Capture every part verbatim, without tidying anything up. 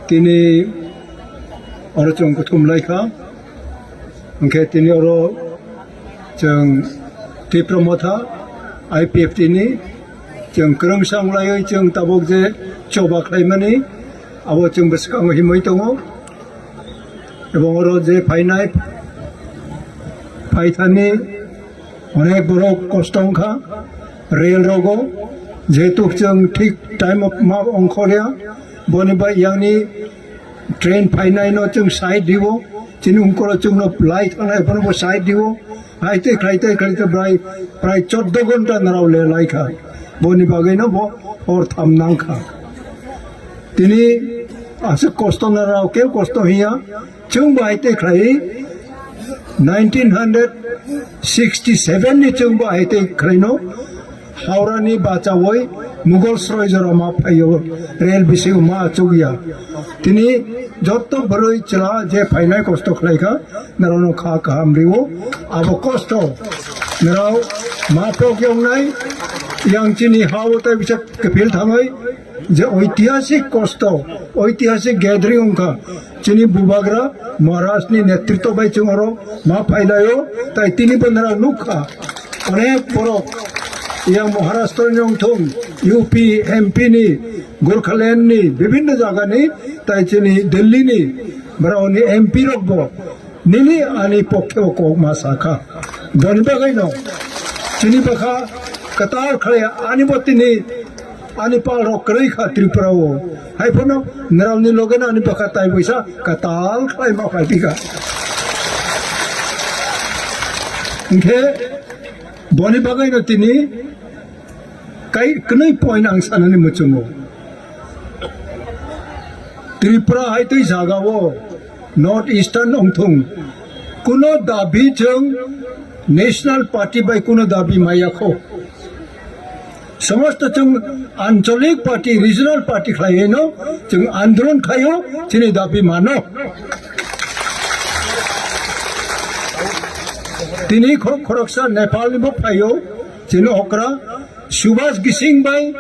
Tini oro chwng kuthum lai kha, hwnkhe tini oro chwng Tipra Motha I P F T ni chwng kwrwngsa wng laiwi chwng tabuk je choba khlaimani, abo chwng bwskango himwi tongo. Ebong oro je phainai phaithani onek borok kosto wngkha rail rogo, jehetu chwng thik time o ma ongkhorya, boni bai yangni train phainaino chwng side rio, chini ungkoro chwngno lai thangnai bono bo side rio, hai tei khlai tei khlai tei brai prai choddo ghonta narao le lai kha, boni bagwino bo hor tham nang kha. Tini aswk kosto narao keu kosto hiya, chwng bo hai tei khlai nineteen hundred sixty seven ni chwng bo hai tei khlaino Howrah ni bachawi Mughal sroi jora ma phaio, rail bisingo ma achukya. Tini jotto bwrwi chwla je phainai kosto khlai kha, narao no kha kaham rio, abo kosto narao ma pok yongnai, yang chini ha o tai bisa kefil thangwi, je oitihasik kosto, oitihasik gathering wngkha, chini bubagra Maharaj ni netritw bai chwng oro ma phailaio, tai tini bo narao nukha, onek borok yang Maharashtra ni wngthung, U P, M P ni, Gorkhaland ni, bibhinno jaga ni, tai chini Delhi ni, borok ni M P rok bo, nini ani pokhe o kok ma sakha. Boni bagwi no chini bwkha kwtal khlai ani bo tini ani pal rok kwrwi kha Tripura o. Hai phano narao ni loge no ani bwkha tai buisa kwtal khlai ma phai phi kha. Hinkhe boni bagwi no tini kai kwnwi point ang sanani muchungo. Tripura hai twi jaga o North Eastern wngthung, kuno dabi chwng National Party bai kuno dabi maya kho. Somosto chwng ancholik party, regional party khlaiwi no chwng andolon khlaio, chini dabi mano. Tini khorok khoroksa Nepal ni bo phaio, chini okra Subhas Gising bai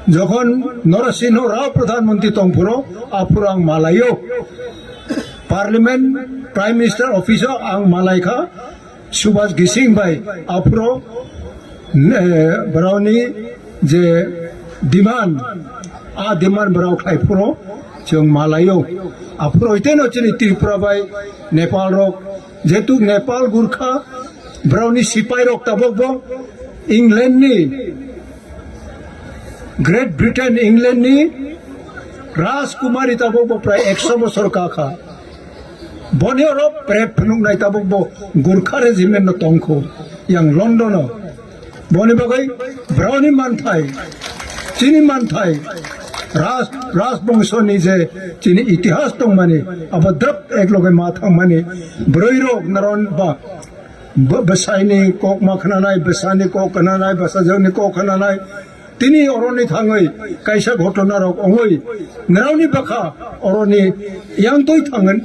jokhon Narasimha Rao Pradhan Mantri tongphuru, aphuru ang malaio. Parliament, Prime Minister Office o ang malai kha Subhas Gising bai, aphuru, eh, borokni je demand, a demand borok khlai phuru chwng malaio. Aphuru iteno chini Tripura bai Nepal rok, jehetu Nepal Gurkha, borokni sipai rok tabok bo England ni, Great Britain, England ni Rajkumari tabok bo prai ekso bosor ka kha. Boni oro prep phunuknai tabok bo Gurkha regiment no tongkho yang London o. Boni bagwi broni manthai, chini manthai, Raj, Rajbongso ni je chini itihas tongmani, abo drap ekloge ma thangmani, bwrwi rok naron ba, Bw-, bwsaini kok ma khwnanai, bwsani kok khwnanai, bwsajwkni kok khwnanai. Tini oroni thangwi kaisa ghotona rok ongwi, nrao ni bwkha oroni yang twi thangwi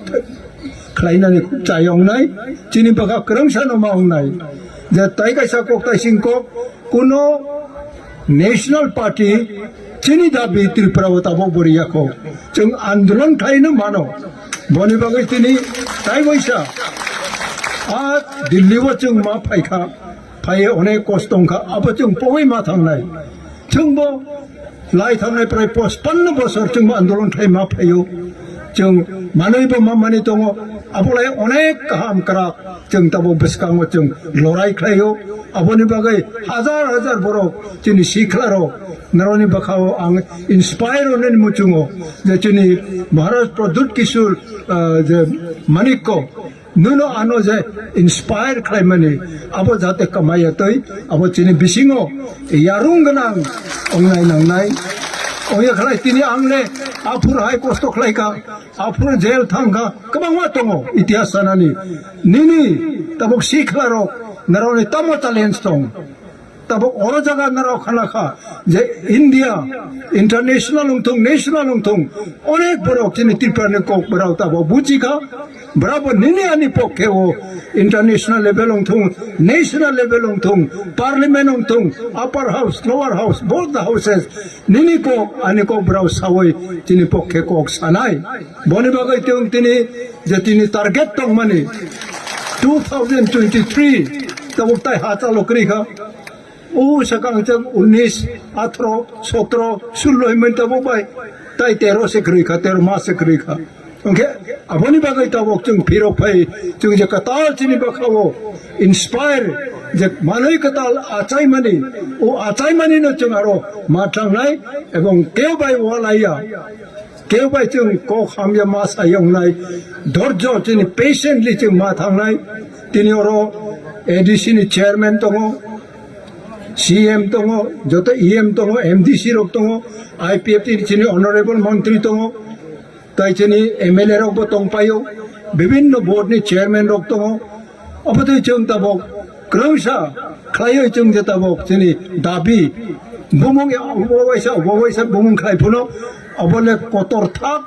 khlainani chai ongnai, chini bwkha kwrwngsa no ma ongnai. Je tai kaisa kok tai sing kok, kuno National Party chini dabi Tripura o tabok bo riya kho. Chwng andolon khlaino mano. Boni bagwi tini tai waisa a Delhi o chwng ma phaikha, phaiye onek kosto wngkha, abo chwng pogwi ma thangnai. Chwngbo lai thangnai prai pachpanno bosor chwngbo andolon khlai ma phaio. Chwng manwi bo ma mani tongo, abo lai onek kaham kwrak. Chwng tabok bwskango chwng lorai khlaio. Aboni bagwi hajar hajar borok chini sikla rok naroni bwkhao ang inspire onani muchungo je chini Maharaj Pradyut Kishore, ah, je Manikko, nuno ano je inspire khlaimani abo jate kamaya twi abo chini bisingo yarung gwnang ongnai nangnai. Oya khlai tini ang le aphuru hai kosto khlaikha. Aphuru jail thangkha, kwbangma tongo itihas sanani. Nini tabuk sikla rok, naroni tamo challenge tong? Tabuk oro jaga narok khana kha je India international wngthung, national wngthung, onek borok chini Tripura ni kok borok tabuk buji kha. Borok bo nini ani pokke o international level wngthung, national level wngthung, parliament wngthung, upper house, lower house, both the houses, nini kok ani kok borok sawi chini pokke kok sanai. Boni bagwi tong tini je tini target tongmani two thousand twenty-three tabuk tai ha chalo kwrwi kha. O sakang chang unis, atro, sotro, sullo himani tabuk bai. Tai tero se kwrwi kha, tero mas se kwrwi kha. Hwnkhe aboni bagwi tabuk chwng phirok phai, chwng je kwtal chini bwkhao inspire, je manwi kwtal achaimani, o achaimani no chwng aro ma thangnai, ebong kebo bai walaiya. Kebo bai chwng kok hamya ma sayongnai, dorjo chini patiently chwng ma thangnai. Tini oro A D C ni chairman tongo, C M tongo, joto E M tongo, M D C rok tongo, I P F T ni chini honorable montri tongo, tai chini M L A rok bo tongpaio, bibinno board ni chairman rok tongo. Obo twi chwng tabuk kwrwngsa khlaiwi chwng je tabuk chini dabi bumung ya obo waisa, obo waisa bumung khlai phano obo le kotor thak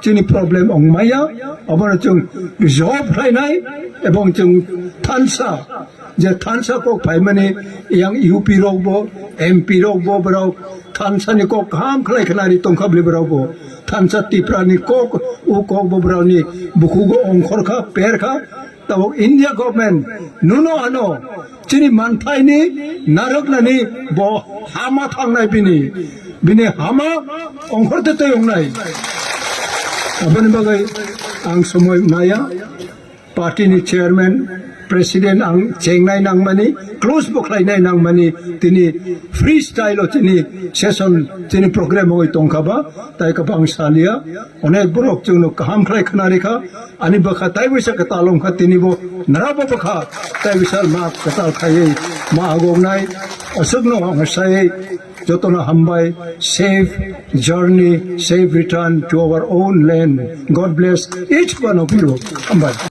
chini problem wng maya. Obono chwng resolve khlainai ebong chwng thansa je thansa kok phaimani yang U P rok bo, M P rok bo borok thansa ni kok kaham khlai khnari tongkha bwle borok bo. Thansa Tipra ni kok, o kok bo borok ni bukhugo ongkhor kha, per kha. Tabuk India government nuno ano chini manthaini narwknani bo hama thangnai bini, bini hama ongkhorte tei wngnai. Aboni bagwi ang somoi maya, party ni chairman, president ang chengnai nangmani, close bo khlainai nangmani, tini free style o chini session, chini program oi tongkha ba, tai kwbang salia, onek borok chwngno kaham khlai khna rikha, ani bwkha tai bisa kwtal wngkha, tini bo nara bo bwkha tai bisa ma kwtal khaiwi ma agoknai, aswkno ang sai jotono hambai, safe journey, safe return to our own land. God bless each one of you. Hambai.